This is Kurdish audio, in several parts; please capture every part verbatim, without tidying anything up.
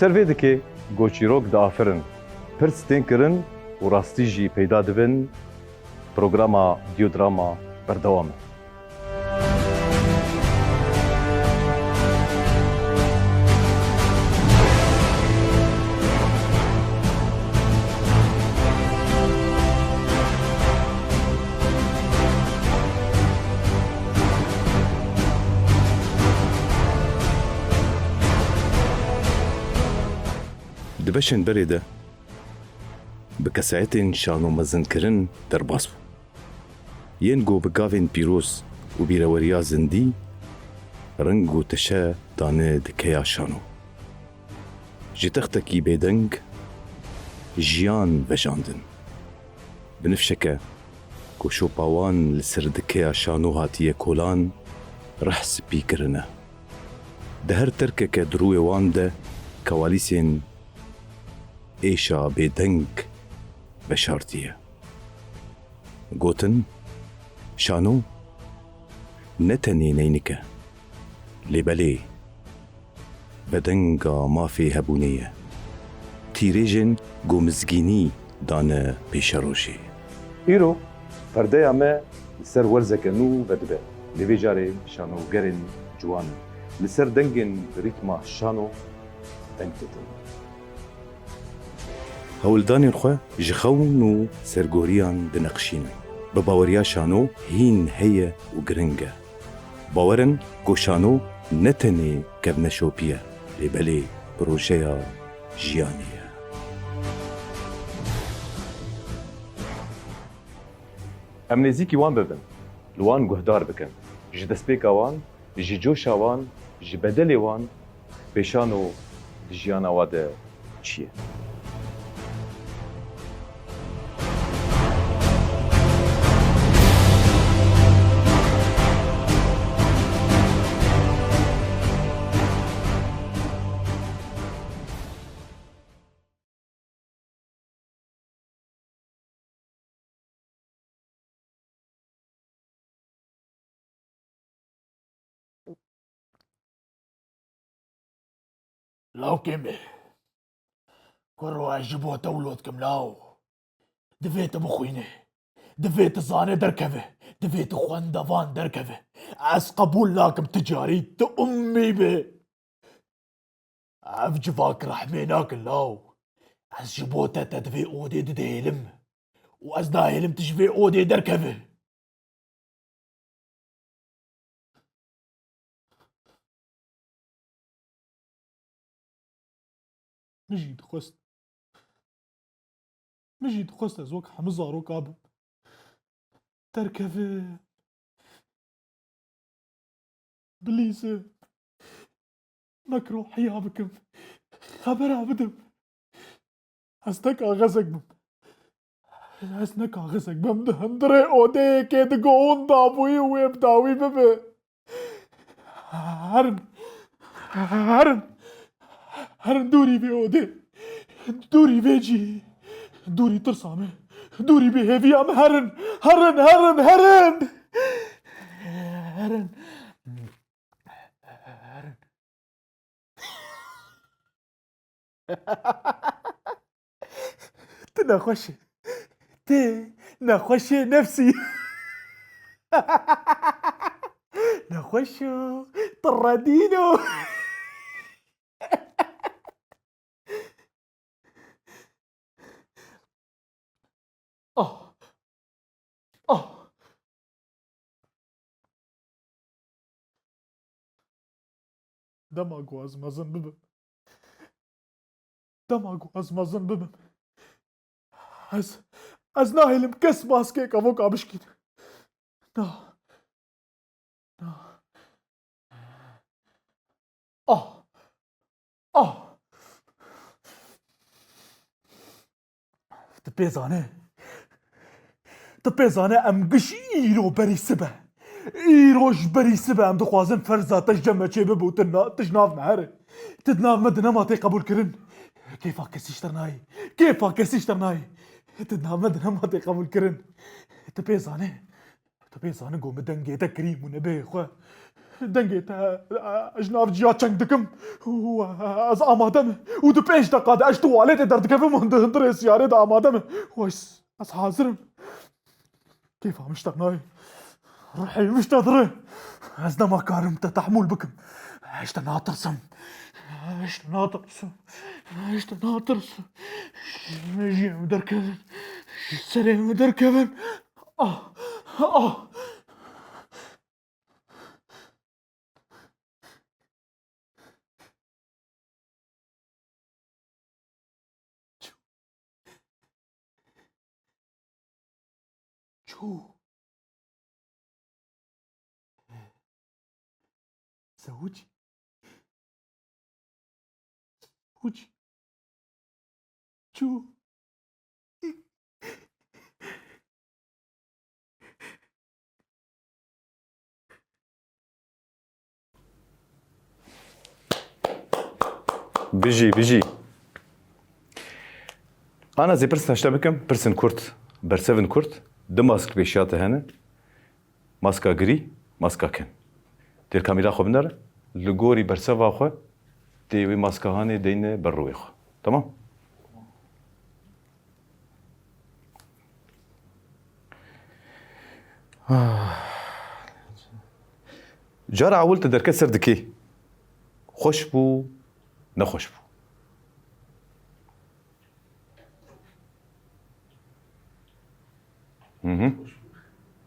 Ser vê dikê ku çîrok diafirin, pirs tên kirin û rastî jî peyda dibin, programa Diodrama berdewam e. Di beşên berê de bi kesayetên şano mezinkirin derbas bû. Yên ku bi gavên pîroz û bîreweriya zindî reng û teşe dane dikeya şano. Ji textekî bêdeng jiyan vejandin. Binifşeke ku şopa wan li ser dikeya şano hatiye kolan, reh spî kirine. Di her terkeke di rûyê wan de kewalîsên êşa bêdeng veşartiye. Gotin, şano ne tenê neynik e, lê belê vedenga mafê hebûnê ye. Tîrêjên ku mizgînî dane pêşerojê. Îro perdeya me li ser werzeke nû vedibe. Lê vê carê şanogerên ciwan li ser dengên rîtma şano deng didin. Hewldanên xwe ji xewn û sergoriyan dineqşînin. Bi baweriya şano hîn heye û giring e. Bawer in ku şano ne tenê kevneşopî ye, lê belê projeya jiyanê ye. Em nêzîkî wan bibin, li wan guhdar bikin. Ji destpêka wan, ji coşa wan, ji bedelê wan, pêşano di jiyana wa de çi ye? Lawkê me, kuro ez ji bo te wilo dikim law. Divê tu bixwîne. Divê tu zanê derkeve. Divê tu xwenda van derkeve. Ez qebûl nakim tu carî tu ummî be. Ev civak rehmê nakin law. Ez ji bo te, te di vê odê de dihêlim. Û ez nahêlim tu ji vê odê derkeve. Min jî dixwest. Min jî dixwest ez wek hemû zaroka bim. Derkevim. Bilîzim. Mek rohiya bikim. Xebera bidim. Ez ne kaxezek bim. Ez ne kaxezek bim. Di hundirê odeyekê di go hûn dabûyî û wê bi dawî bibe. Herin. Herin. Herin dûrî vê odê. Dûrî vê cî. Dûrî tirsa me. Dûrî bêhêviya me herin. Herin, herin, herin. Herin. Herin. Tu nexweş î. Tu nexweşê nefsî. Nexweş o. Tu redîn o. Ah. Ah. Dema ku ez mezin bibim. Dema ku ez mezin bibim. Ez, ez nahêlim kes maskê kevoka bişkîne. Na. Na. Ah. Ah. Tu pê zane. Tu pê zane em giş îro berî sibe. Îro ji berî sibe em dixwazin ferza te ji cem me çêbibe û tu na-, tu ji nav me here. Tu di nav me di nema tê qebûlkirin. Kêfa kesî ji te nayê. Kêfa kesî ji te nayê. Tu di nav me di nema tê qebûlkirin. Tu pê zane. Tu pê zanin ku min dengê te kirî û nebê xwe. Dengê te, e, ji nav ciya çeng dikim û, e, ez amade me. Û di pênc deqa de ez ji tuwaletê derdikevim û di hundirê siyarê de amade me. Û ez, ez hazir im. Kêfa min ji te nayê. Ruhê min ji te dire. Ez nema karim te tehmûl bikim. Ez ji te natirsim. Ez ji te natirsim. Ez ji te natirsim. Ji mejiyê min derkevin. Ji serê min derkevin. Ah, ah. Çû. Sewicî. Sewicî. Çû. Bijî, bijî. Ana zê pirs taşta bikim, pirsin kurt, bersevin kurt, di mask pêşiya te hene. Maska girî, maska kin. Têr kamîra xwe binere, li gorî berseva xwe tê wê maska hanê deyne ber rûyê xwe. Tamam? Cara ewil te derket ser dikê. Xweş bû, nexweş bû. Mhm.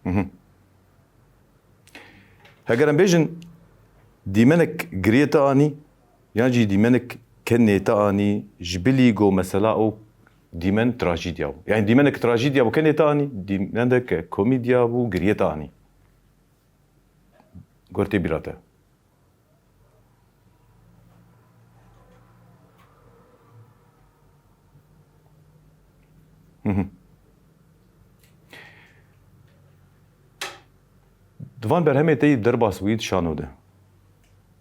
Mhm. Heger em bêjin dîmenek giriyê te anî, yan jî dîmenek kenê te anî, ji bilî go mesela ew dîmen trajîdya bû. Yani dîmenek trajîdya bû kenê te anî, dîmenek komîdya bû giriyê te anî. Gor tê bîra te. Hı hı. Di van berhemê te yî derbas bûyî di şano de.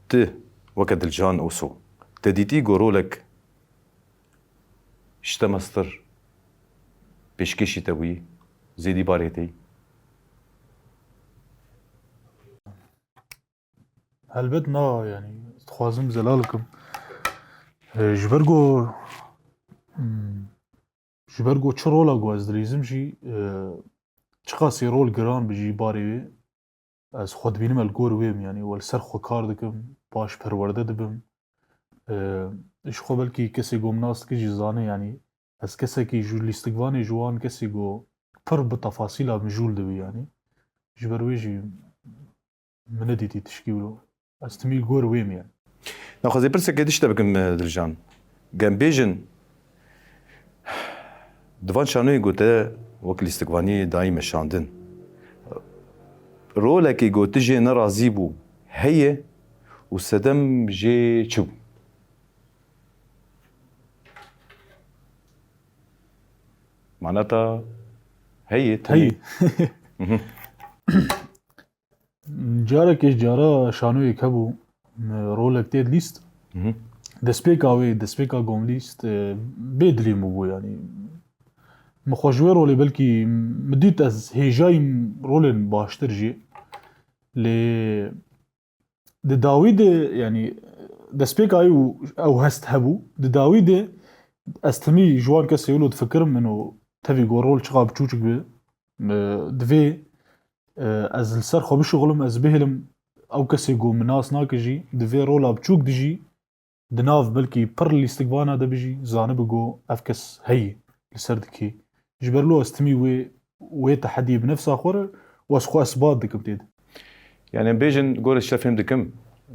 Ti weke Dilcan Oso, te dîtî go rolek ji te mestir pêşkêşî te bûyî, zêdî barê te yî? Helbet na, yani, dixwazim zelal bikim. E, ji ber ku, hmm, ji ber ku çi rola ku ez dilîzim jî, e, çiqasî rol giran bi jî barê wê, ez xwe dibînim el gor wê im, yani, we li ser xwe kar dikim, baş perwerde dibim. E, ji xwe belkî kesê ku min nas dike jî zane, yani, ez kesekî ji lîstikvanê ji wan kesê ku pir bi tefasîla mijûl dibî, yani. Ji ber wê jî min nedîtî tişkî wilo. Ez timî li gor wê me. Naxwazê pirseke dişte bikim, e, Dilcan. Gem bêjin, di van şanoyê ku te wek lîstikvaniyê dayî meşandin, rolekê ku tu jê nerazî bû heye û sedem jê çi bû? Maneta heye, tenê. Heye. Mhm. Carekê ji cara şanoyek hebû, rolek tê dilîst. Mhm. Destpêka wê, destpêka gom lîst, e, bê dilê min bû, yani. Min xwe ji wê rolê belkî min dît ez hêjayîm rolên baştir jî. Lê di dawî de, yani, destpêka wî û ew hest hebû. Di dawî de ez timî ji wan kesê wilo difikirim, min û tevî ku rol çiqa biçûçik be, e, divê, e, ez li ser xwe bişuxilim, ez bihêlim ew kesê ku min nas nake jî, divê rola biçûk dijî, di nav belkî pir lîstikvana de bijî, zanibe ku ev kes heye li ser dikê. Ji ber lo ez timî wê, wê tehediyê bi nefsa xwe re û ez xwe isbat dikim tê de. Yani em bêjin, gorê ji te fêm dikim,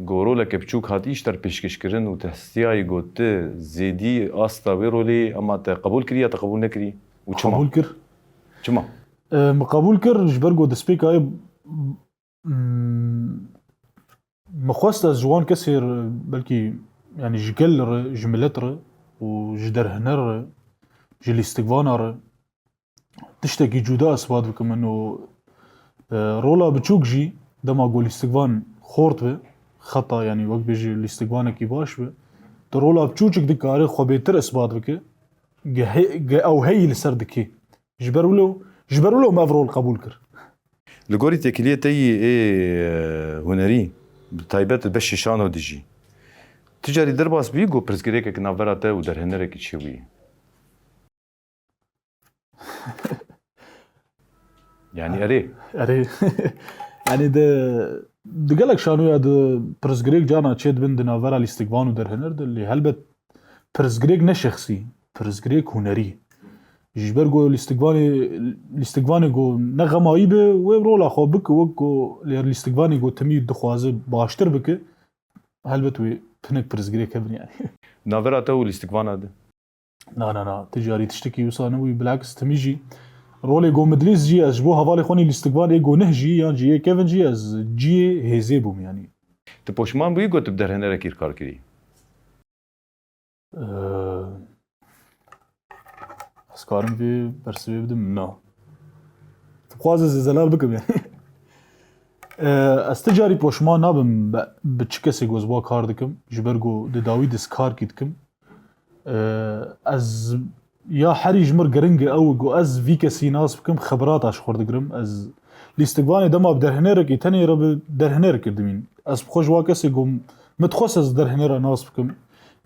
ku roleke biçûk hatî ji te re pêşkêşkirin û tu hestiyayî ku tu zêdî asta wê rolê, ema te qebûl kirî ya te qebûl nekirî û çima? Qebûl kir. Çima? E, min qebûl kir, ji ber ku destpêka wê, mm, min xwest ez ji wan kesê re, belkî, yani ji gel re, ji milet re û ji derhêner re, ji lîstikvana re, tiştekî cuda isbat bikim min û, e, rola biçûk jî dema ku lîstikvan xort be, xeta, yani wek bêjî lîstikvanekî baş be, tu rola biçûçik dikare xwe bêtir isbat bike, ge he-, ge ew heyî li ser dikê. Ji ber wilo, ji ber wilo me ev rol qebûl kir. Li gorî têkiliyê te yî ê, e, hunerî, Bi taybet li beşê şano de jî. Ti carî derbas bûyî ku pirsgirêkek navbera te û derhênerekî çêbûyî? Yanî erê. Erê. Yanî di, di gelek şanoya di pirsgirêk carna çêdibin di navbera lîstikvan û derhêner de, lê helbet pirsgirêk ne şexsî, pirsgirêk hunerî. Ji ber ku lîstikvanê, lîstikvanê ku ne xemayî be, wê rola xwe bike, wek ku lê lîstikvanê ku timî dixwaze baştir bike, helbet wê hinek pirsgirêk hebin yanî. Navbera te û lîstikvana de? Na, na, na. Ti carî tiştekî wisa nebûyî, bilakis timî jî rolê ku min dilîst jî, ez ji bo hevalê xwe nê lîstikvan ê ku neh jî, yan jî yê kevin jî, ez ciyê hêzê bûm yanî. Ti poşman bûyî ku tu bi derhênerekî kar kirî? Ee, ez karim vê bersivê bidim? Na. Tu bixwazî ez ê zelal bikim yanî. Ee, ez ti carî poşman nabim bi, bi çi kesê ku ez wa kar dikim, ji ber ku di dawî de ez kar kî dikim. Ee, ez ya herî ji mir giring e ew ku ez vî kesî nas bikim, xebrata ji xwe digirim. Ez lîstikvanê dema bi derhênerekî tenê re bi derhêner kirdimîn. Ez bi xwe ji wa kesê ku min dixwest ez derhênera nas bikim.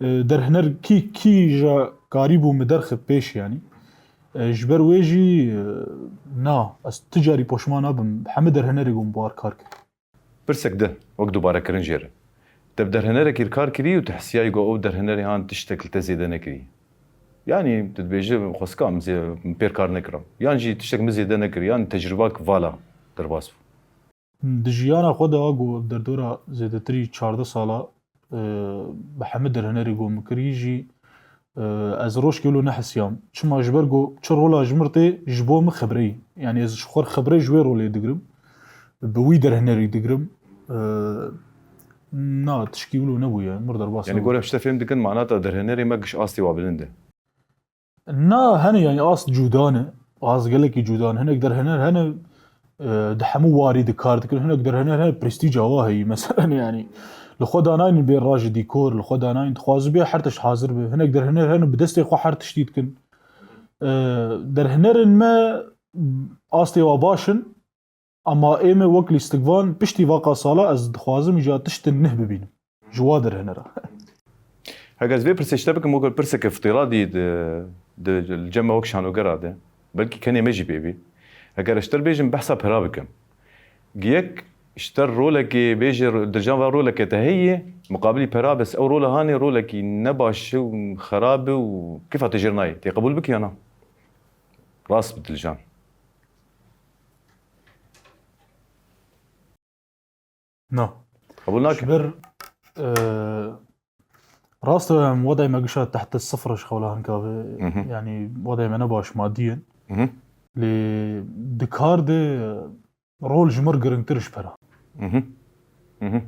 Ee, derhêner kî, kî ja karîbû min derxe pêş yanî. Ee, ji ber wê jî, e, na, ez ti carî poşman nabim. Hemî derhênerê ku min bi wan kar kir. Pirsek din, wek dubarekirin jê re. Te bi derhênerekî kar kirî û tu hesiyayî ku ew derhênerê han tiştek li te zêde nekirî? Yanî tu dibêjî, xwesika min zê-, min pêr kar nekirim. Yan jî tiştek min zêde nekir, yan tecrûbak vala derbas bû. Di jiyana xwe de a ku derdora zêdetirî çardeh sala, e, bi hemî derhênerê ku min kirî jî, e, ez rojkê wilo nehisiyam. Çima? Ji ber ku çi rola ji mir tê, ji bo min xebreyî. Yanî ez ji xwe xebre ji wê rolê digirim. Bi wî derhênerî digirim. E, na, tişkî wilo nebûye. Mir derbas Yanî nebû. Gorem ji te fêm dikin, mana te derhênerê me giş astê wa bilind e. Na, hene yanî ast cuda ne. Ast gelekî cuda ne. Hinek derhêner hene, e, di hemû warî de kar dikin. Hinek derhêner hene prestîca wa heyî. Meselen yanî li xwe danayîn bê raje dîkor, li xwe danayîn dixwaze bê her tişt hazir be. Hinek derhêner hene bi destê xwe her tiştî dikin. E, derhênerên me astê wa baş in. Ama ê me wek lîstikvan piştî vaka sala ez dixwazim îca tiştin neh bibînim. Ji wa derhênera. Heger ez vê pirsê ji te bikim, wek pirseke îftîradî di, di, li cem me wek şanogera de, belkî kenê me jî pê bî. Heger ez ji te bêjim behsa pera bikim. Giyek ji te rolekê bêjê ro-, di cem ve roleke te heye, muqabilî pera bes ew rola hanê rolekî ne baş û xerab û kêfa te jêr nayê. Tê qebûl bikî ya na? Rast bi dilcan. Na. Qebûl nake. Ji ber, e, rast e, em wedayê me gişa tehte sifir ji xewla hinka ve, Mhm. yanî wedayê me ne baş madî ye. Mhm. Lê di kar de rol ji mir giringtir ji pera. Mhm. Mhm.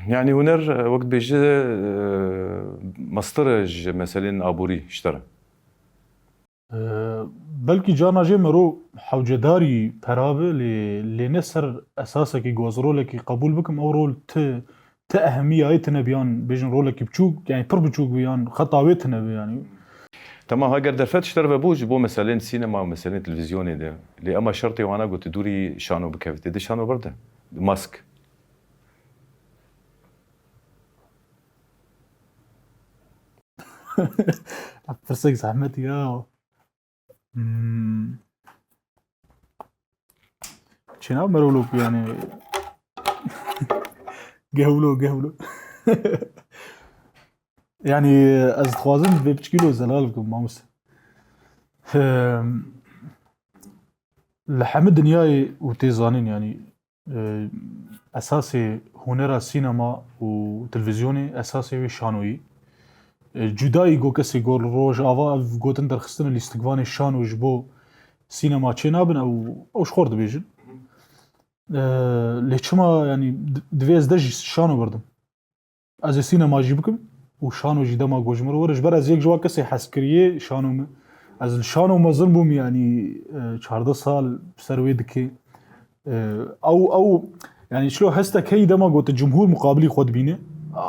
Yanî huner, e, wek dibêje, e, mestir e ji meselên aborî ji te re. Ee, belkî carna jê mero hewcedarî pera be, lê, lê ne ser esasekî ku ez rolekî qebûl bikim, ew rol ti, ti ehemiyayê tine be yan bêjin rolekî biçûk, yanî pir biçûk be yan xeta wê tine be yanî. Temam, heger derfet ji te re vebû ji bo meselên sînema û meselên televîzyonê de, lê ema şertê wana ku tu dûrî şano bikevitê, di şano berde. Mask. Pirsek zehmet ya. Hmm. Çêna merolo ku yani. Gehwlo, gehwlo. Yani ez dixwazim vê piçkî lo zelal bikim, mamoste. Em, li hemî dinyayê û tê zanîn, yani, e, esasê hunera sînema û televîzyonê, esasê wê şanoyî. E, cudayî got kesê got li Rojava ev gotin derxistin û lîstikvanê şano ji bo sînema çê nabin, ew, ew ji xwe re dibêjin. E, lê çima, yani, di-, divê ez de jî şano berdim? Ez ê sînema jî bikim û şano jî dema ku ji min re were, ji ber ez yek ji wan kesê hez kiriyê şano min. Ez li şano mezin bûm, yanî, e, çardeh sal ser wê dikê. E, ew, ew, yanî çilo hestek heyî dema ku tu cumhûr muqabilî xwe dibîne.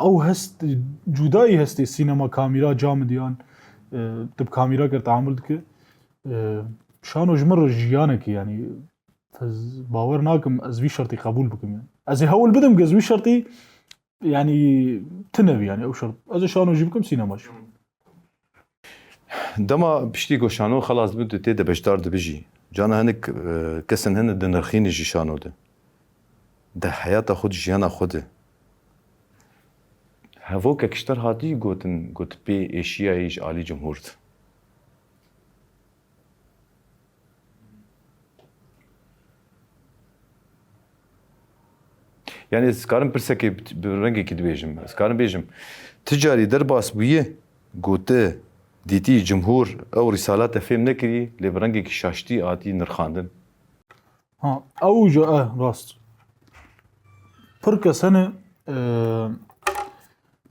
Ew hest cudayî hestê sînema, kamîra, camidiyan, e, tu bi kamîra kir teamul dike. E, şano ji min re jiyanekî, yanî Ez bawer nakim ez vî şertî qebûl bikim yani. Ez ê hewl bidim ku ez vî şertî yani tune bî yani ew şert. Ez ê şano jî bikim sînema jî. Dema piştî ku şano xelas dibe tu tê de beşdar dibe jî. Cana hinek, e, kesên hene dinirxîne jî şano de. Di heyata xwe, di jiyana xwe de. Hevokek ji te re hatî gotin, got pê êşiyayî ji alî cumhûr de. Yani ez karim pirsekê bi, bi rengekî dibêjim. Ez karim bêjim, ti carî derbas bûye, got te dîtî cumhûr ew rîsala te fêm nekirî, lê bi rengekî şaştî hatî nirxandin. Ha, ew jî, eh, rast. Pir kes hene, e,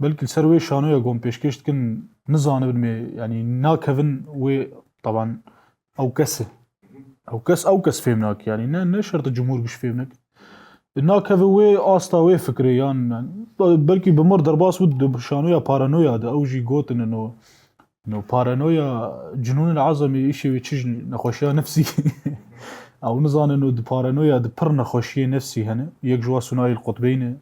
belkî li ser wê şanoya ku em pêşkêş dikin, nizanibin me, yanî nakevin wê, taban, ew kes e. Ew kes, ew kes fêm nake, yanî ne, ne şert e cumhûr giş fêm nake. Nakeve wê asta wê fikrê yan, yan, belkî bi mir derbas bû di şanoya paranoya de, ew jî gotine no, No paranoya, cinûnil azemê, îşê wê çi ji nexweşiya nefsî. Ew nizane no di paranoya de pir nexweşiyê nefsî hene. Yek ji wa sunayil qutbeyn e,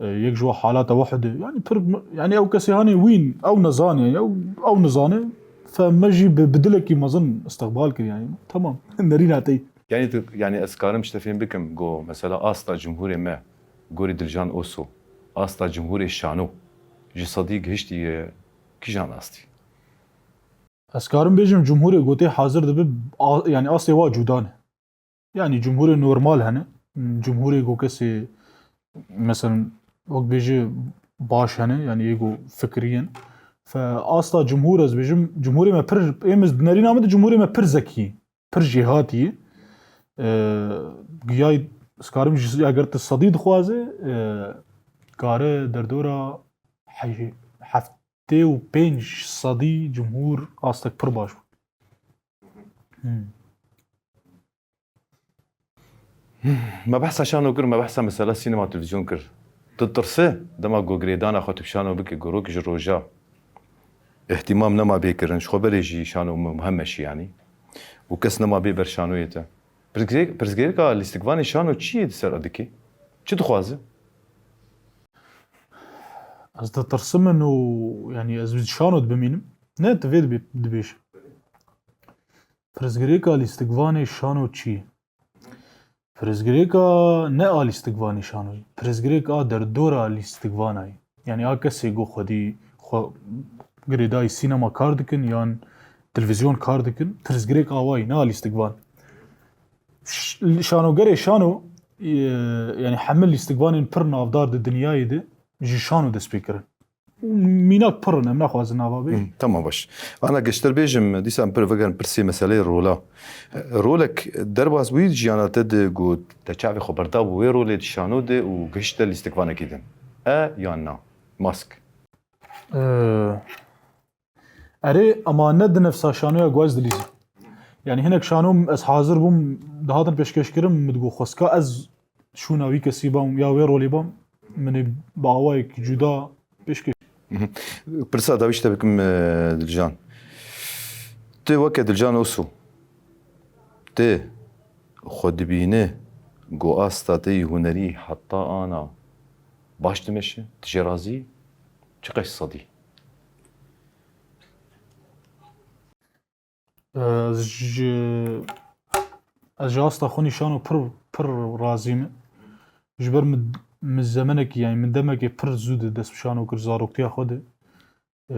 e, yek ji wa halata wehd e. Yani pir, yani ew kesê hanê wîn, ew nezane, ew, ew nizane. Fe me jî bi, bi dilekî mezin istiqbal kir yani. Tamam, nerîna tey. Yani tu, yani ez karim ji te fêm bikim, go mesela asta cumhurê me, gorî Dilcan Oso, asta cumhurê şano, ji sedî gihiştiye kîjan astî? Ez karim bêjim, cumhurê ku tê hazir dibe, a-, yani astê wa cuda ne. Yani cumhurê normal hene. Cumhurê ku kesê, mesela, wek bêje baş hene, yani yê ku fikirî yen. Fe asta cumhur ez bêjim, cumhurê me pir, êm ez nerîna min de cumhurê me pir zekî, pir jêhatî. E, giyay, ez karim ji, eger tu sedî dixwaze, e, kare derdora he-, heft-, tê û pênc sedî cumhur astek pir baş bû. Hmm. Me behsa şano kir, me behsa mesela sînema televîzyon kir. Tu tirse dema ku girêdana xwe tu bi şano bike, ku rok ji roja îhtîmam nema bê kirin, ji xwe berê jî şano mu-, muhim e şî yanî. Û kes nema bê ber şanoyê te. Pirsgirêk-, pirsgirêka lîstikvanê şano çi yê di ser dikê? Çi dixwaze? Ez ditirsim min û, yanî ez bi şano dibimînim. Ne, tu vê dibê-, dibêjî. Pirsgirêka lîstikvanê şano çi ye? Pirsgirêka ne a lîstikvanê şano ye. Pirsgirêk a derdora lîstikvana ye. Yanî a kesê ku xwedî xwe girêdayî sînema kar dikin yan televîzyon kar dikin, pirsgirêk a wa ye, ne a lîstikvan. Ş-, şanogerê şano, e, yanî hemil lîstikvanên pir navdar di dinyayê de ji şano dest pê kirin. Mînak pir in, em naxwazin nava bê. Hı, tamam, baş. Ana geştir bêjim, dîsa em pir vegerin pirsê meseleyê rola. Rolek derbas bûyî di jiyana te de ku te çavê xwe berdabû wê rolê di şano de û gihişte lîstikvanekî din. E yan na? Mask. Ee, erê, ama ne di nefsa şanoya ku ez dilîzim. Yani hinek şano ez hazir bûm, dihatin pêşkêş kirin, min digot xwestka ez şûna wî kesî bam ya wê rolê bam, min ê bi awayek cuda pêşkêş. Mhm. Pirsa dawî ji te bikim, e, Dilcan. Tu weke Dilcan Oso, tu xwe dibîne ku asta te yî hunerî heta ana baş dimeşe, tu jê razî? Çiqas sedî? Ez ji, ez ji asta xwe nîşano pir, pir razî me. Ji ber min, min zemenekî, yani min demekê pir zû de dest bi şano kir zaroktiya xwe de. Ee,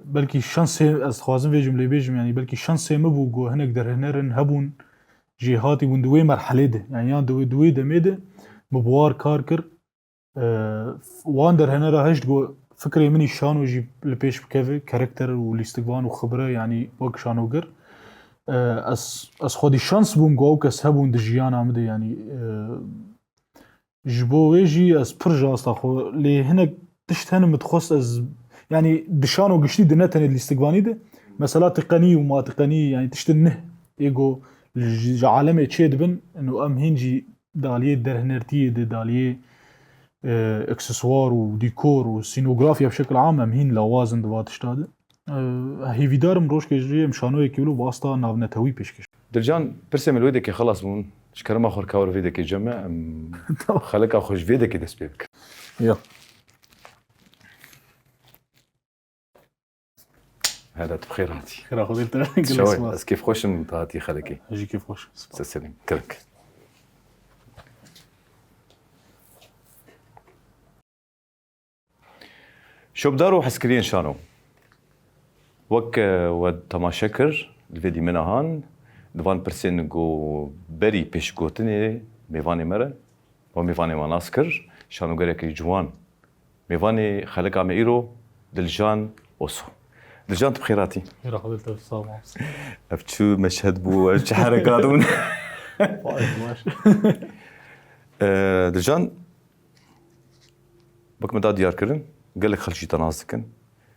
belkî şansê, ez dixwazim vêjim lê bêjim, yani belkî şansê min bû ku hinek derhênerin hebûn, jêhatî bûn di wê merhelê de. Yani yan di wê, di wê demê de min bi war kar kir. Ee, wan derhenera hişt ku fikrê min î şano jî li pêş bikeve, kerekter û lîstikvan û xibre, yanî wek şanoger. Ee, ez, ez xwedî şans bûm ku ew kes hebûn di jiyana min de, yanî, ee, ji bo wê jî ez pir ji asta xwe, lê hinek tişt hene min dixwest ez, yanî di şano giştî de ne tenê lîstikvanî de, mesela tiqenî û matiqenî, yanî tiştin nih ê ku ji, ji alemê çê dibin, û em hîn jî daliyê derhinertiyê de, daliyê, e, aksesuar û dîkor û sînografya bi şekil am em hîn lawaz in di va tişta de. E, hêvîdar im rojkê jî em şanoyekî wilo bi asta navnetewî pêşkêş. Dilcan, pirsê me li wê dekê xelas bûn. Ji kerema xwe, ka wir vê dekê cem e, em Tamam. Xelika xwe ji vê dekê dest pê bikin. Ya. Hede, tu bi xêr hatî. Xêra Xwedê li te. Gelek Şawê, spas. Ez kêfxweş im tu hatî xelekê. Ez jî kêfxweş im. Spas. Ser serî, kirk. Şopdar û hezkiriyên şano. Wek, e, we temaşe kir, li vê dîmena han, di van pirsên ku berî pêşgotinê mêvanê me re, we mêvanê me nas kir, şanogerekî ciwan. Mêvanê xelika me îro, Dilcan Oso. Dilcan, tu bi xêr hatî. Xêra Xwedê li te, sağ ol, mamoste. Ev çi meşhed bû, ev çi herekat bûn? Baş, baş. E, Dilcan, wek me da diyar kirin, gelek xelk jî te nas dikin.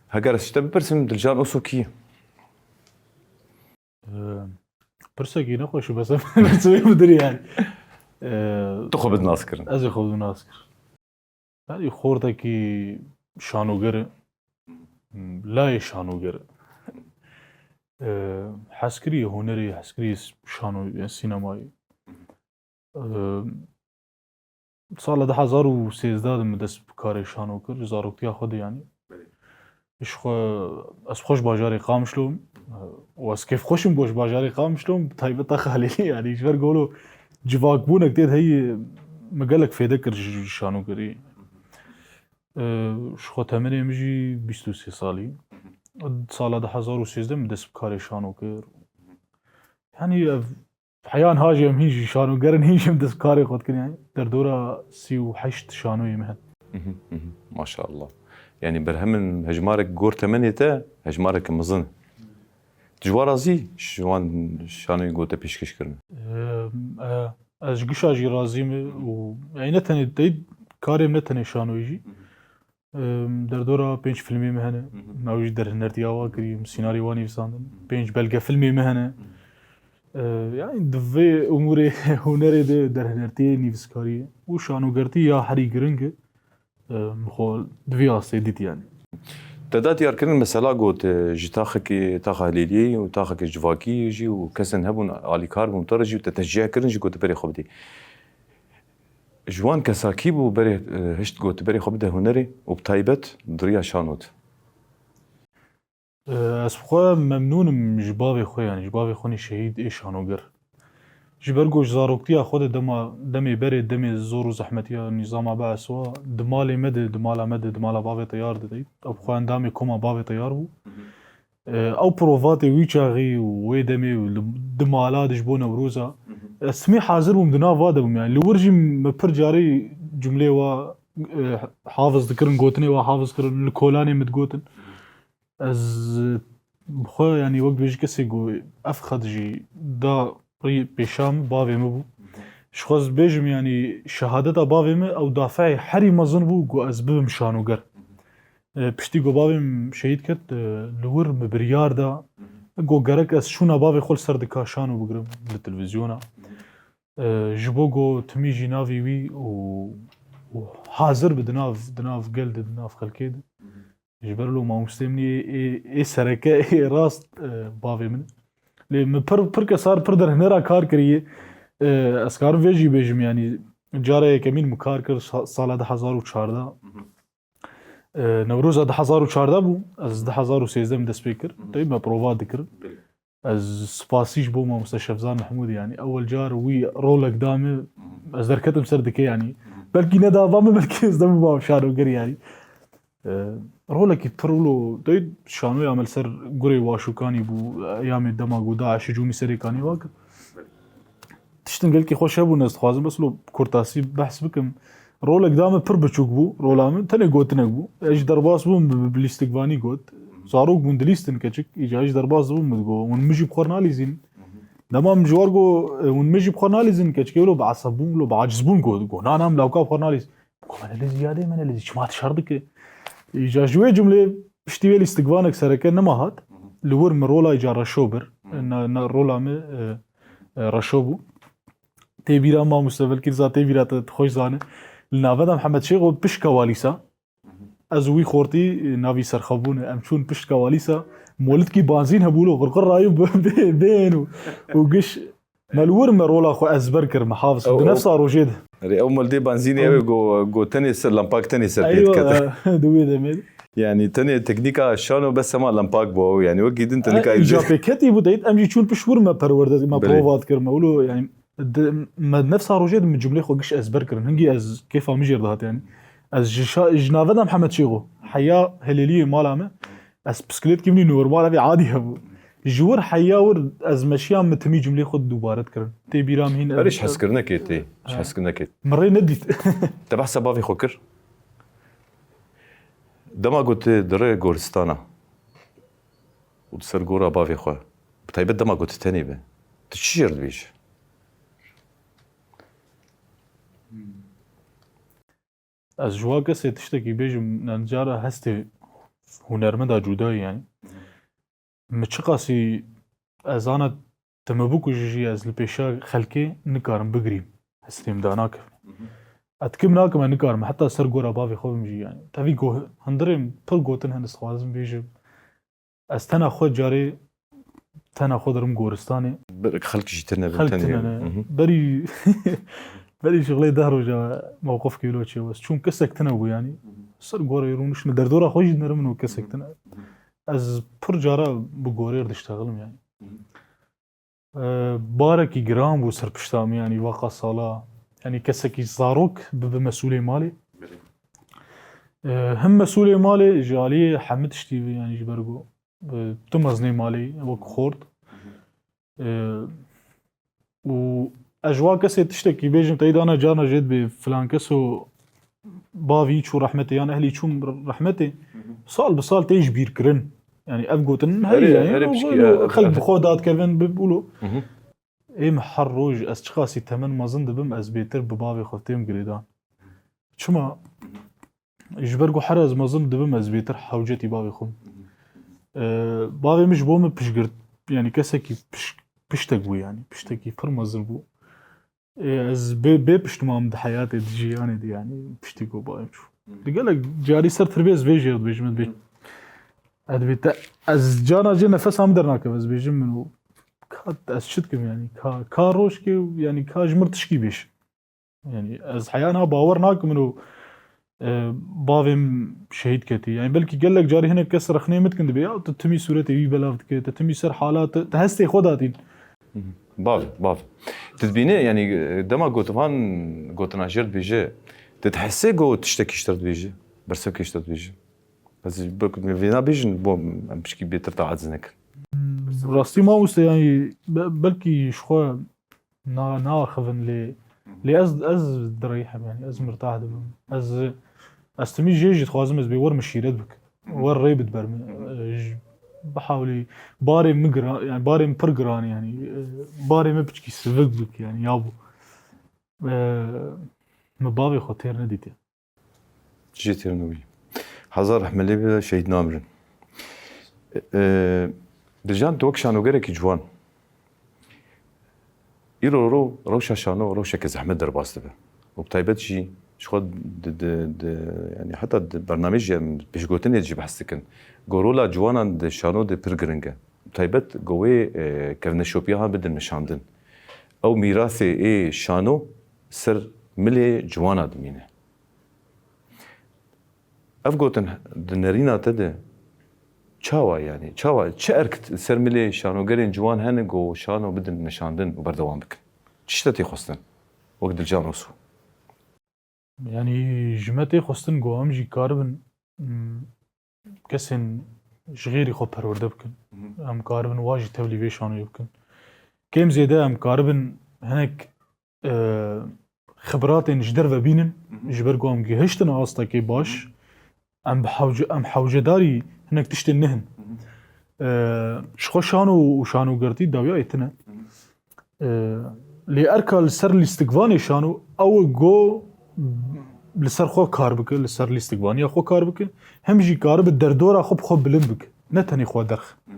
Heger ez ji te bipirsim, Dilcan Oso kî ye? Ee, Pirsekî nexweş û bes em pirsê bidir yani. Ee, Tu xwe bid nas kirin. Ez ê xwe bid nas kir. Yani xortekî şanoger e. Layê şanoger e. Ee, hezkirî hunerî, hezkirî şano-, sînemayî. Ee, Sala du hezar û sêzdeh de min dest bi karê şano kir, ji zaroktiya xwe de yanî. Belê. Ji xwe, ez xwe ji bajarê Qamişlo im, û ez kêfxweş im ku ji bajarê Qamişlo im, bi taybet taxa Helîlî, yanî ji ber ku civakbûnek tê de heye, min gelek fêde kir ji, ji şanogerî. Ee, ji xwe temenê min jî bîst û sê salî. Sala du hezar û sêzdeh min dest bi karê şano kir. Yanî ev Heya niha jî em hîn jî şanoger in, hîn jî em dest bi karê xwe dikin, yani derdora sî û heşt şanoyê me hene. Mhm, mhm. Maşallah. Yani berhemên hejmarek gor temenê te, hejmareke mezin. Tu ji wan razî, ji wan şanoyên ku te pêşkêş kirin? Em, e, ez ji gişa jî razî me û, yani ne tenê tey karê min, ne tenê şanoyê jî. Em, derdora pênc filmê me hene. Mhm. Me ew jî derhinertiya wa kirî, em sînarî wa nivîsandin. Mhm. Pênc belgefilmê me hene. Mhm. E, yani di vê umûrê hunerê de derhinertiyê, nivîskariyê û şanogertî ya herî giring e. Em, xwe di vî astê dît yani. Te da diyarkirin mesela got, e, ji taxekê, taxa Helîliyê û taxekê civakî jî û kesên hebûn, alîkar bûn, te re jî te teşcîh kirin jî ku tu berê xwe bidî. Ji wan kesa kî bû berê, e, hişt got berê xwe bide hunerê û bi taybet di riya şano de? E, ez bi xwe memnûn im ji bavê xwe, yanî ji bavê xwe nî şehîd ê şanoger. Ji ber ku ji zaroktiya xwe de dema, demê berê, demê zor û zehmetiya nîzama Bees wa, di malê me de, di mala me de, di mala bavê teyar de deyt. Ew bi xwe endamê koma bavê teyar bû. Hı hı. E, ew provatê wî çaxî û wê demê û li, di mala de ji bo Newroza. Hı hı. Ez timî hazir bûm, di nav va de bûm. Yani li wir jî min pir carî cumlê wa, e, hafiz dikirin, gotinê wa hafiz kirin, li kolanê min digotin. Ez, e, bi xwe, yani wek dibêjî kesê ku ev xet jî da rî pêşa min, bavê min bû. Ji xwe ez bêjim, yani şehadeta bavê min ew dafeê herî mezin bû ku ez bibim şanoger. E, piştî ku bavê min şehîd ket, e, li wir min biryar da, ku gerek ez şûna bavê xwe li ser dika şano bigirim li televîzyona. E, ji bo ku timî jî navê wî û, û hazir bi di nav, di nav gel de, di nav xelkê de. Ji ber lo mamostê min ê, ê, ê sereke, ê rast, e, bavê min. Lê min pir, pir kesar, pir derhênera kar kiriye. E, ez karim vê jî bêjim, yanî cara yekemîn min kar kir sa-, sala du hezar û çardeh. E, Newroza du hezar û çardeh bû, ez du hezar û sêzdeh min dest pê kir. Hı hı. Tabii me prova dikirin. Belê. Ez spasî ji bo mamoste Şevzan Mehmûdî, yanî ewel car wî rolek da min, ez derketim ser dikê, yanî belkî ne da va min, belkî ez debûma şanoger, yanî. E, rolekî pir wilo, dayê şanoya me li ser gurê Waşûkanî bû, eyamê dema ku DAIŞ hicûmî serê Kanî wa kir. Tiştin gelkî xweş hebûn, ez dixwazim bes lo kurtasî behs bikim. Rolek da min pir biçûk bû, rola min tenê gotinek bû. Ez jî derbas bûm, bi, bi lîstikvanî got. Zarok bûn dilîstin keçik, îca ez jî derbas dibûm, min digot, hûn min jî bi xwe nalîzîn. Dema min ji war got, hûn min jî bi xwe nalîzîn keçikê, wilo bi eseb bûm, wilo bi aciz bûm got, got, na, na, min lawka bi xwe nalîz. Got, me nelîzî, yadê me nelîzî, çima tu şer dike? Îca ji wê cumlê piştî wê lîstikvanek sereke nema hat. Li wir min rola îca reşo bir. Na, na rola min, e, e, reşo bû. Tê bîra mamoste, belkî za tê bîra te, tu xweş zane. Li navenda Mihemed Şêxo pişka walîsa. Ez û wî xortî, e, navî serxebûn e. Em çûn pişka walîsa. Molidkî banzîn hebû lo, qirqir rayû bê-, bê-, bên û, û giş Me li wir me rola xwe ezber kir, me hafiz. Ew, Di ew nefsa rojê de. Erê, ew mildê benzînê ew ê go-, go tenê ser, lempak tenê ser pê dikete. Eywa, di wê demê de. Yani tenê teknîka şano bes hema lempak bû ew. Yani wekî din tenîka Ha, îca pêketî bû, deyt em jî çûn pişt wir me perwerde, me Belê. prova dikir, me wilo yani di, me nefsa rojê de min cumlê xwe giş ezber kirin. Hingî ez kêfa min jêr dihat yani. Ez ji şa-, ji navê de Mihemed Şêxo. Heya Helêliyê mala me. Ez piskilêtkî min normal, evê adî hebû. Ji wir heya wir ez meşiya min timî cumlê xwe dubare dikirin. Tê bîra min hîn Erê ji hezkirinekê tê. Ji Ha. hezkirinekê. Min rê nedît. Te behsa bavê xwe kir? Dema ku tu dire goristana û di ser gora bavê xwe, bi taybet dema ku tu tenê be, tu çi jêr dibêjî? Ez ji wa kesê tiştekî bêjim, yani cara hestê hunermenda cuda ye yani. Min çiqasî ez ana tu min bikujî jî ez li pêşa xelkê nikarim bigirîm. Hestê min danakevim. Mhm. Ez dikim nakim, ez nikarim. Heta ser gora bavê xwe bim jî yani. Tevî go-, hundirên pir gotin hene, dixwazim bêjim. Ez tena xwe carê, tena xwe dirim goristanê. Bir xelk jî tine bin, Xelk tenê tine bin. ne. Mhm. Berî, berî şixulê deh roja mewqifkê wilo çêbû. Ez çûm, kesek tine bû yani. Mhm. Ser gorê rûniştine, derdora xwe jî dinerim û kesek Mhm. tine. Mhm. Ez pir cara bi gorêr diştexilim yani. Mhm. Ee, barekî giran bû ser pişta min, yanî waka sala, yanî kesekî zarok bibe mesûlê malê. Belê. Ee, him mesûlê malê ji aliyê hemî tiştî bi, yanî ji ber ku, e, tu mezinê malê wek xort. Hı hı. Ee, û ez ji wan kesê tiştekî bêjim, teyda ne carna jê dibê filan kes û bavî çû rehmetê yan ehlî çûn rehmetê, Hı hı. sal bi sal tê ji bîr kirin. Yani ev gotin heyî Erê, yani, erê o pişkî, go-, e, xelk e, bi xwe dadkevin bi bûlo. Hı hı. Ê min her roj ez çiqasî temen mezin dibim, ez bêtir bi bavê xwe têm girêdan. Çima? Ji ber ku her ez mezin dibim, ez bêtir hewcetî bavê xwe bim. E, bavê min ji bo min piştgirt, yani kesekî piş-, piştek bû yani, piştekî pir mezin bû. Ê, ez bê, bê piştman di heyatê, di jiyanê de, yani, piştî ku bayim çû. Hı. Di gelek carî ser tirbê ez vê jê dibêjim, ez bê-, Hı. ez dibê te, ez cana cê nefesa min dernakeve, ez bêjim min û ka, ez çi dikim, yani, ka, ka rojkê, yani, ka ji mir tişkî bêj. Yani, ez heya niha bawer nakim min û, e, bavê min şehîd ketî. Yani, belkî gelek carî hinek kes rexnê min dikin dibê, ya, tu timî sûretê wî belav dike, tu timî ser hala, tu, tu hestê xwe datîn. Hı hı. Bav, bav. Tu dibîne, yani, dema gotivan, gotina jêr dibêje, tu dihesê ku tiştekî ji te dibêje, bersevkê ji te dibêje? Ez ji ber ku vêna bêjin, bo em pişkî bêtir te aciz nekin. Rastî mamoste, yani, be-, belkî ji xwe na-, naaxivin lê, lê ez, ez direyhem, yani, ez mirtah dibim. Ez, ez timî jê jî dixwazim ez bê wer min şîret bik. Wer rê bid ber min. Ji, bihawlî barê min giran, yani barê min pir giran, yani, e, barê min piçkî sivik bik, yani, ya bû. E, min bavê xwe têr nedîtiye. Jê têr nebûyî. Hezar rehme lê be, şehîd namirin. E, e, Dilcan, tu wek şanogerekî ciwan. Îro ro rewşa şano rewşeke zehmet derbas dibe. Û bi taybet jî ji xwe di, di, di, yani heta di bernameyê jî em pêşgotinê jî behs dikin. Ku rola ciwanan di şano de pir giring e. Bi taybet ku wê, e, kevneşopiya han bidin meşandin. Ew mîrasê ê şano ser milê ciwana dimîne. Ev gotin di nerîna te de çawa, yani, çawa, çi erk ser milê şanogerên ciwan hene ku şano bidin meşandin û berdewam bikin? Çi ji te tê xwestin wek Dilcan Oso? Yani, ji me tê xwestin ku em jî karibin, mm, kesên ji xêrî xwe perwerde bikin. Hı hı. Em karibin wa jî tevlî vê şanoyê bikin. Kêm zêde em karibin hinek e, xibratên ji derve bînin, Hı hı. ji ber ku em gihiştin astekê baş, Hı hı. em bi hewce-, em hewcedarî hinek tiştên nihin. Hı hı. E, ji xwe şano û şanogertî dawiyayê tune. Hı hı. E, lê erka li ser lîstikvanê şano, ew e ku li ser xwe kar bike, li ser lîstikvaniya xwe kar bike, hem jî karibe derdora xwe bi xwe bilind bike. Ne tenê xwe derxe. Hı hı.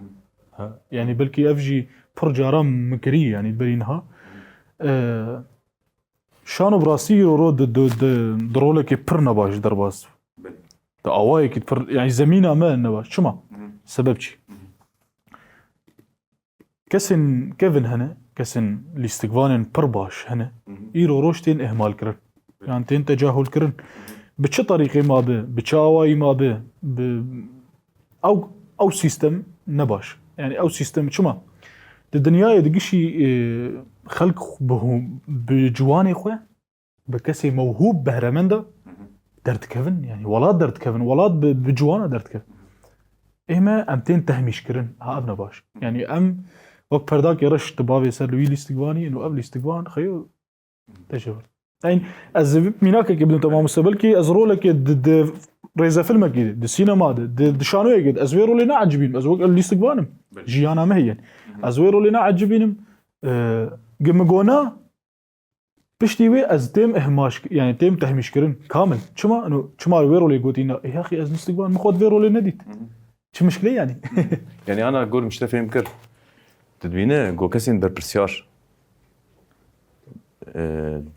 Ha, yani belkî ev jî pir caran min kirî, yani berî niha. E, Şano bi rastî îro ro di, di, di, di rolekê pir nebaş derbas. Belê. Di awayekî pir, yani zemîna me nebaş. Çima? Hı. Sebeb çi? Hı. Kesên kevin hene, kesên lîstikvanên pir baş hene. Îro roj tên ihmal kirin. Yan tên tecahul kirin. Bi çi terîqê ma bi, bi çi awayî ma bi, bi ew, ew sîstem ne baş. Yani ew sîstem çima? Di dinyayê di gişî, e, xelk bi hû-, bi ciwanê xwe, bi kesê mewhûb behremenda derdikevin. Yani welat derdikevin. Welat bi, bi ciwana derdikevin. Ê me em tên tehmîşkirin. Ha, ev ne baş. Yani em wek perdakê reş di bavê ser li wî lîstikvanî, û ev lîstikvan xeyo tecahul. Yani ez ê mînakekê bidim te mamoste, belkî ez rolekê di, di rêzefilmekê de, di sînema de, di, di şanoyekê de, ez wê rolê neecibînim. Ez wek lîstikvan im. Belê. Jiyana me heye. Ez wê rolê neecibînim. E, gi min gona, piştî wê ez têm ihmaş, yani têm tehmîşkirin. Kamil. Çima? Eno, çima wê rolê gotî na? E, yaxî ez lîstikvan, min xwe di vê rolê nedît. Çi mişkile yani? Yani ana gor min ji te fêm kir. Tu dibîne go kesên berpirsiyar, e,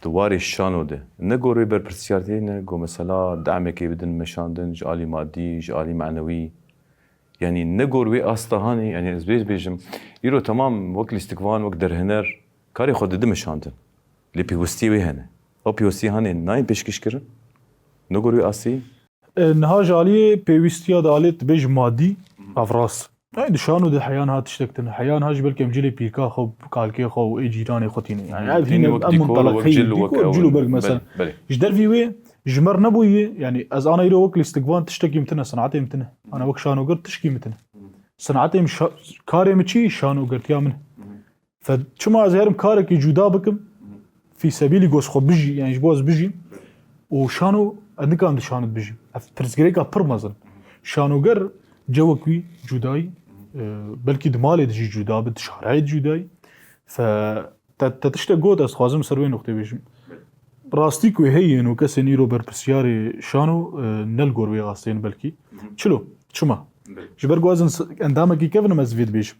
di warê şano de. Ne go wê berpirsiyar tê, ne go mesela damekê bidin meşandin ji alî madî, ji alî manewî. Yani ne go wê asta hanê, yani ez bêj bêjim, îro temam wek lîstikvan, wek derhêner, karê xwe didi meşandin. Lê pêwistiyê wê hene. Ew pêwistiyê hane nayên pêşkêş kirin? Ne go wê astê? E, niha ji aliyê pêwîstiya de alê dibêj madî, ev rast. Ay, di şano de heya niha tiştek tune. Heya niha jî belkî em cilê pîrka xwe, kalkê xwe û ê cîranê xwe tîne. Yani ev Tîne hîne wek ev dîkor, wek munteleqê cil, wek cîkor, ew, cil û berg mesela. Belê, belê. Ji dervî wê ji me re nebûye, yani ez ana îro wek lîstikvan tiştekî min tune, sanatê min tune. Ana wek şanoger tişkî min tune. Sanatê min şa-, karê min çi? Şanogertiya min. Fe çima ez herim karekî cuda bikim? Fî sebîlî go ez xwe bijî, yani ji bo ez bijîm. Û şano, ez nikarim di şano de bijîm. Ev pirsgirêka pir mezin. Şanoger cewek wî cudayî, e, belkî di malê de jî cuda bi, di şarayê de cudayî. Fe te, te tiştek got, ez dixwazim ser wê nuqtê bêjim. Rastî ku heye û kesên îro berpirsiyarê şano, e, ne li gor wê astê ne belkî. Çilo? Çima? Ji ber ku ez ins-, endamekî kevin im, ez vê dibêjim.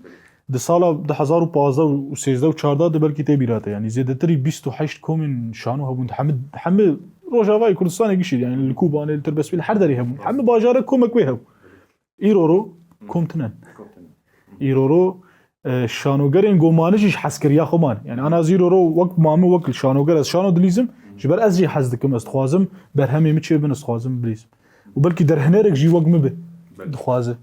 Di sala du hezar û pazdeh û sêzdeh û çardeh de belkî tê bîra te, yanî zêdetirî bîst û heşt komên şano hebûn. Hemî, hemî Rojavayê Kurdistanê gişî, yanî li Kobanê, li Tirbespî, li her derê hebûn. Hemî bajarek komek wê hebû. Îro ro kom tune ne. Îro ro, e, şanogerên gomanî jî ji hezkiriya xwe mane. Yanî ana ez îro ro wek ma min, wek şanoger ez şano dilîzim, ji ber ez jî hez dikim, ez dixwazim berhemê min çêbin, ez dixwazim bilîzim. Û belkî derhênerek jî wek min be, dixwaze.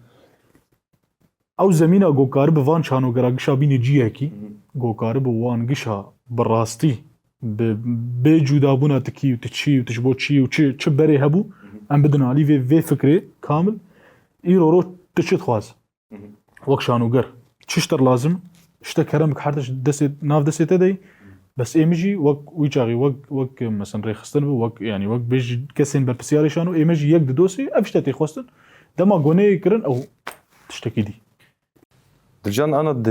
Ew zemîna ku karibe van şanogera gişa bîne ciyekî, ku karibe wan gişa bi rastî, bi bê cudabûna tu kî û tu çi û tu ji bo çi û çi, çi berê hebû, em bidin alî vê, vê fikrê kamil. Îro ro tu çi dixwazî? Wek şanoger. Çi ji te re lazim? Ji te kerem bike, her tişt destê, nav destê te de ye. Bes ê min jî wek wî çaxî, wek, wek, mesela rêxistin bi, wek, yanî wek bêj kesên berpirsiyarê şano, ê me jî yek di dosê, ev ji te tê xwestin. Dema goneyê kirin, ew tiştekî dî. Dilcan ana di,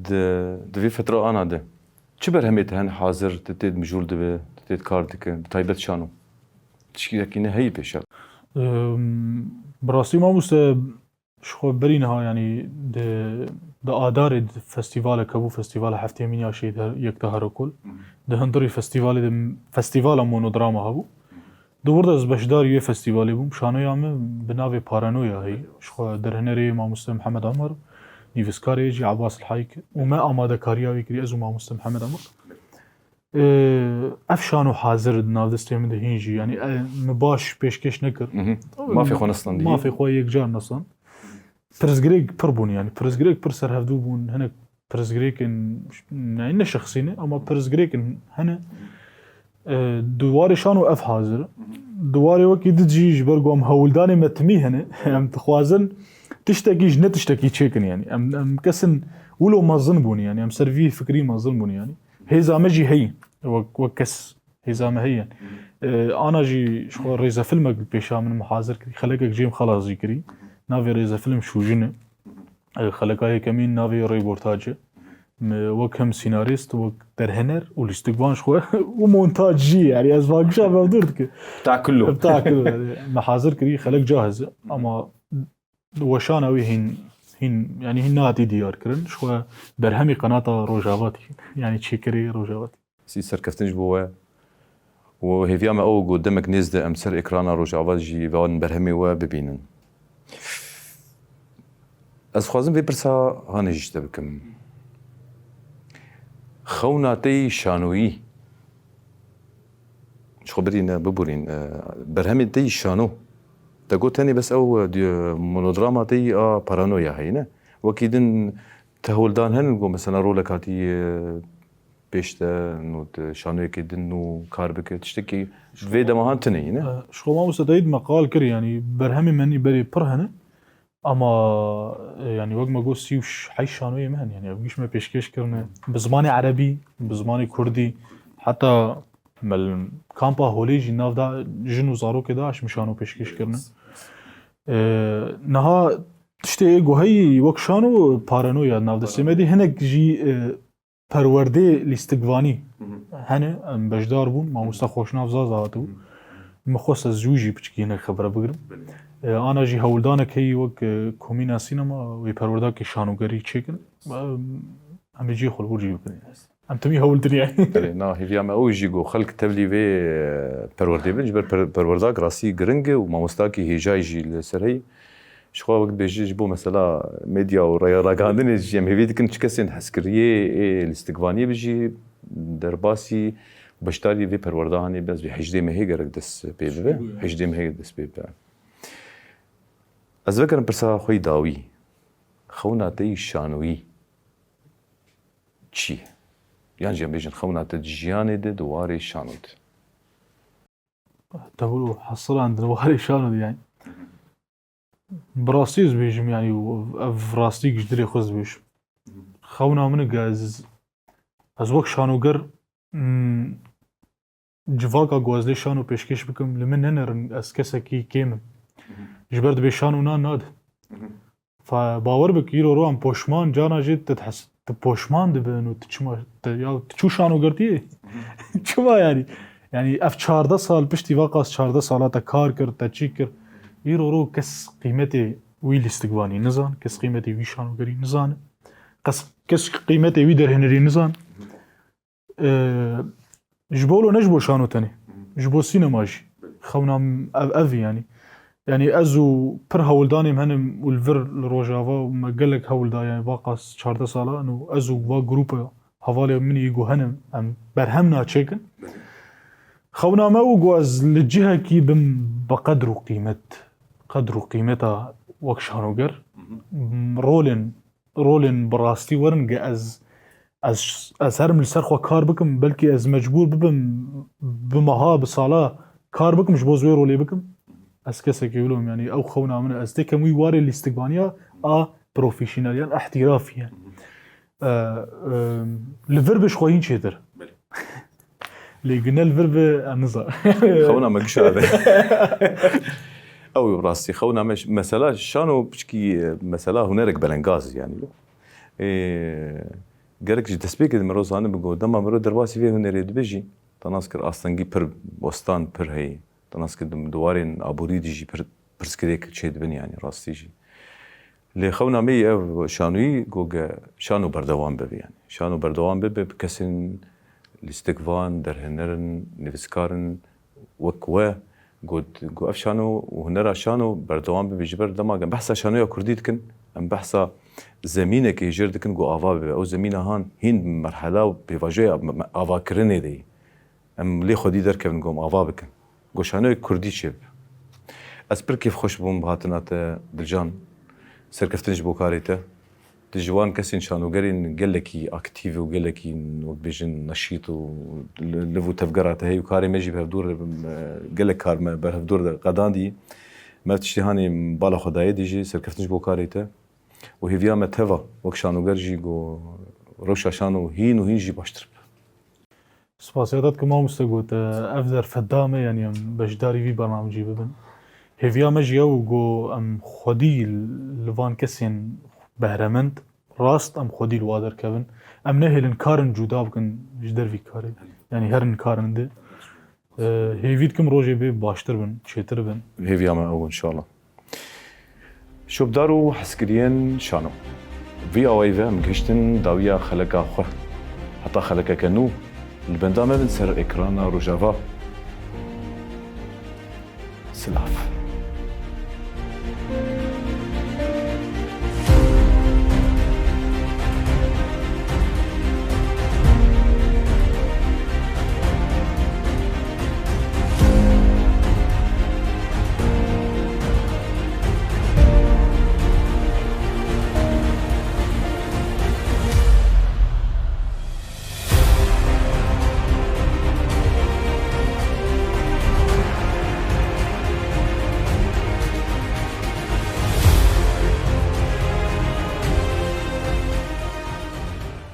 di, di vê fetra ana de çi berhemê te hene hazir, tu tê de mijûl dibe, tu tê de kar dike, bi taybet şano? Tiştekî ne heyî pêşa? Em, bi rastî mamoste, ji xwe berî niha, yanî di, di Adarê di festîvalek hebû, festîvala heftê min ya Şehîd Her-, Yekta Herekol. Di hundirî festîvalê de festîvala monodrama hebû. Di wir de ez beşdarî wê festîvalê bûm. Şanoya min bi navê Paranoya heye. Ji xwe derhênerê mamoste Mihemed Omer, nivîskarê jî Abbas El Hayk û me amadekariya wê kirî, ez û mamoste Mihemed Omer. Ee, ev şano hazir di nav destê min de hîn jî. Yanî, e, min baş pêşkêş nekir. Mhm. Mafê xwe nestand. Mafê xwe yekcar nestand. Pirsgirêk pir bûn, yanî pirsgirêk pir serhevdû bûn. Hinek pirsgirêkên, ne, ne şexsî ne, ama pirsgirêkên hene. E, di warê şano ev hazir. Di warê wekî din jî ji ber ku em hewldanê me timî hene, em dixwazin tiştekî ji ne tiştekî çêkin, yanî. Em, em kesin wilo mezin bûn, yanî. Em ser vî fikrî mezin bûn, yanî. Hêza me jî heye. Wek, wek kes hêza me heye. E, ana jî ji xwe rêzefilmek bi pêşa min min hazir kirî. Xelekek jê min xelas jî kirî. Navê rêzefilm Şûjin e. E, xeleka yekemîn navê rêportaj e. Mi wek hem senarîst, wek derhêner û lîstikvan ji xwe û montaj jî, yanî ez vagişa me dûr dike. Takillo. Takillo, yanî me hazir kirî, xelek cahiz e. Ama weşana wî hîn, hîn, yanî hîn nehatî diyar kirin. Ji xwe berhemî qenata Rojava tî, yanî çêkerê Rojava tî. Sî serkeftin ji bo we. Û hêviya me ew e ku demek nêz de em ser ekrana Rojava jî van berhemê we bibînin. Ez dixwazim vê pirsa hanê jî ji te bikim. Xewna te yî şanoyî. Ji xwe birîne, biborîn, e, berhemên te yî şano. Te got tenê bes ew, e, di-, monodrama te yî a paranoya heye, ne? Wekî din te hewldan hene, got mesela rolek hatî, e, pêş te, nû di şanoyekê din nû kar bike, tiştekî vê dema han tune yî, ne? E, ji xwe mamoste te yî me qal kir, yanî berhemê me nî berê pir hene. Ama, e, yanî wek me got, sî û heyş şanoyê me hene, yanî ev giş me pêşkêş kirine. Bi zimanê erebî, bi zimanê kurdî, heta me li kampa holê jî nav da jin û zarokê DAIŞ min şano pêşkêş kirine. E, niha tiştê ê guheyî wek şano paranoya navdestê me dî, hinek jî, e, perwerdê lîstikvanî Hı hı. hene, em beşdar bûn, mamoste Xoşnav Zaza hatibû. Hı. Min xwest ez ji wî jî piçikî hinek xebere bigirim. Belê. E, ana jî hewldanek heyî wek, e, komîna sînema wê perwerdakê şanogerî çêkin. Em, em ê cihê xwe li wir jî bibin. Em timî hewl diriyayî. Belê, na, hêviya me ew jî got xelk tevlî vê, e, perwerdê bin, ji ber per-, perwerdak rastî giring e û mamostakî hêjayî jî li ser heyî. Ji xwe wek dibêjî ji bo mesela medya û raya ragihandinê jî em hêvî dikin çi kesên hezkiriyê ê lîstikvaniyê bi jî derbasî beşdarî vê perwerda hanê, ez vê hejdê mehê gerek dest pê bibe. Hejdê mehê dest pê bibe. Ez vegerim pirsa xwe yî dawî. Xewna te yî şanoyî çi ye? Yan jî em bêjin xewna te di jiyanê de, di warê şano de. Te wilo hesiran di warê şano de yani. Bi rastî ez bêjim, yanî ev rastî ji dilê xwe ez dibêjim. Xewna min e, ez, ez wek şanoger, hmm, civaka ku ez lê şano pêşkêş bikim, li min nenerin, ez kesekî kêm im. Ji ber dibê şano nan nade. Fa-, bawer bik, îro ro em poşman, cana jî tu dihes-, tu poşman dibin û tu çima, tu, ya tu çû şanogertiyê? Çima yani? Yani ev çardeh sal piştî vaqas çardeh sala te kar kir, te çî kir. Îro ro kes qîmetê wî lîstikvanî nizan, kes qîmetê wî şanogerî nizan, kes, kes qîmetê wî derhênerî nizan. Ee, ji bo wilo ne ji bo şano tenê, ji bo sînema jî. Xewna min ev, ev e yani. Yani ez û pir hewldanê min hene û li vir li Rojava me gelek hewl da, yani vaqas çardeh sala, û ez û va grûpa hevalê min yî ku hene em berhem naçêkin. Xewna me û ku ez li cihekî bim bi qedr û qîmet, qedr û qîmeta wek şanoger, rolên, rolên bi rastî werin ge ez, ez, ez herim li ser xwe kar bikim, belkî ez mecbûr bibim bi meha, bi sala kar bikim ji bo ez wê rolê bikim. Ez kesekî wilo im, yani ew xewna min e. Ez têkem wî warê lîstikvaniya a profesyonel, yan ihtirafî, yani. E, e, li vir bi ji xwe hîn çêtir. Belê. Lê gine li vir bi, em niza. Xewna me gişa be. Ew rastî, xewna me, mesela şano piçkî, e, mesela hunerek belengaz, yani. E, gerek ji destpêkê de mero zanibin ku dema mero derbasî vê hunerê dibe jî, te nas kir astengî pir, bostan pir heye. Te nas kir di, di warên aborî de jî pir, pirsgirêk çêdibin, yani rastî jî. Lê xewna me yî ev şanoyî ku ge şano berdewam bibe, yani. Şano berdewam bibe, bi kesên lîstikvan, derhêner in, nivîskar in, wek we, got, got ev şano û hunera şano berdewam bibe, ji ber dema em behsa şanoya kurdî dikin, em behsa zemînekê jêr dikin ku ava bibe. Ew zemîna han hîn merhela û pêvajoya me, me, avakirinê de ye. Em lê xwedî derkevin ku em ava bikin. Ku şanoyek kurdî çêbibe. Ez pir kêfxweş bûm bi hatina te, Dilcan. Serkeftin ji bo karê te. Tu ji wan kesên şanogerên gelekî aktîv û gelekî, wek bêjin, neşît û li-, liv û tevgera te heye û karê me jî bi hevdûr, e, gelek kar me ber hevdûr de qedandî. Me tiştê hanê bala xwe dayê dê jî serkeftin ji bo karê te. Û hêviya me teva wek şanoger jî ku rewşa şano hîn û hîn jî baştir be. Spasiya te dikim mamoste ku te ev derfet da me, yanî em beşdarî vî bernamecî bibin. Hêviya me jî ew ku em xwedî li van kesên behremend, rast em xwedî li wa derkevin. Em nehêlin karin cuda bikin ji dervî karê. Yanî herin karin di. Ee, hêvî dikim rojê bê baştir bin, çêtir bin. Hêviya me ew inşallah. Şopdar û hezkiriyên şano. Vî awayî ve em gihiştin dawiya xeleka xwe. Heta xelekeke nû, li benda me bin ser ekrana Rojava. Silav.